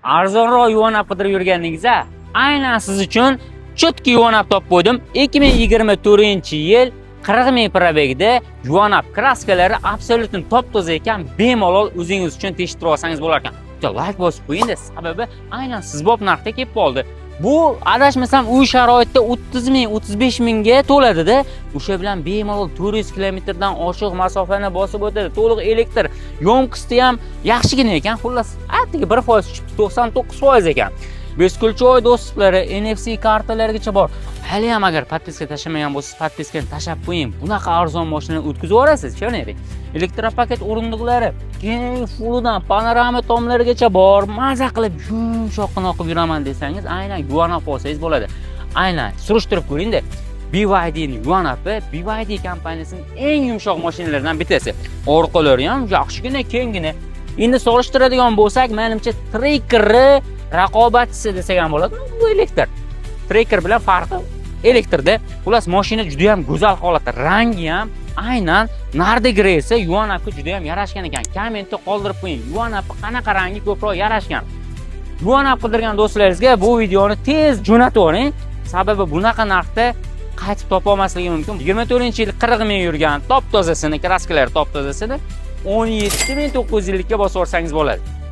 Arzonroq Yuan Up qidirib yurgandingiz, a? Aynan siz uchun чётко Yuan Up topib qo'ydim. 2024-yil, 40 ming пробег da Yuan Up, краска lari абсолютно top toza ekan, bemalol o'zingiz uchun tekshirib olsangiz bo'lar ekan. Bitta layk bosib qo'ying-da, sababi aynan sizbop narxda kelib qoldi. Bu, adashmasam, uy sharoitida 30 ming, 35 mingga to'ladida. O'sha bilan bemalol 400 kilometrdan oshiq masofani bosib o'tadi. To'liq elektr, ёмкость i ham yaxshigina ekan. Xullas, atigi 1% tushibdi, 99% ekan. Бесключевой доступ lari, NFC kartalarigacha bor. Hali ham agar подписка tashlamagan bo'lsangiz, подписка ni tashlab qo'ying. Bunaqa arzon mashinani o'tkazib yuborasiz, ishonavering. Elektropaket o'rindiqlari, keng fulidan panorama tomlarigacha bor. Maza qilib yumshoqqina qilib yuraman desangiz, aynan Yuan Up olsangiz bo'ladi. Aynan surishtirib ko'ring-da. BYD'ni Yuan Up'i BYD kompaniyasining eng yumshoq mashinalaridan bittasi. Orqalari ham yaxshigina, kenggina. Endi solishtiradigan bo'lsak, menimcha, Trackerni raqobatchisi desak ham bo'ladi. Bu elektr. Tracker bilan farqi elektrda. Xullas, mashina juda ham go'zal holatda, rangi ham aynan Nardi Greysi Yuan Upga juda ham yarashgan ekan. Kommentda qoldirib qo'ying. Yuan Up qanaqa rangi ko'proq yarashgan? Yuan Up qidirgan do'stlaringizga bu videoni tez jo'natib yuboring. Sababi bunaqa narxda qaytib topa olmasligi mumkin. 24-yil, 40 ming yurgan, top tozasini, краска lari top tozasini 17 950 ga bosib yuborsangiz bo'ladi.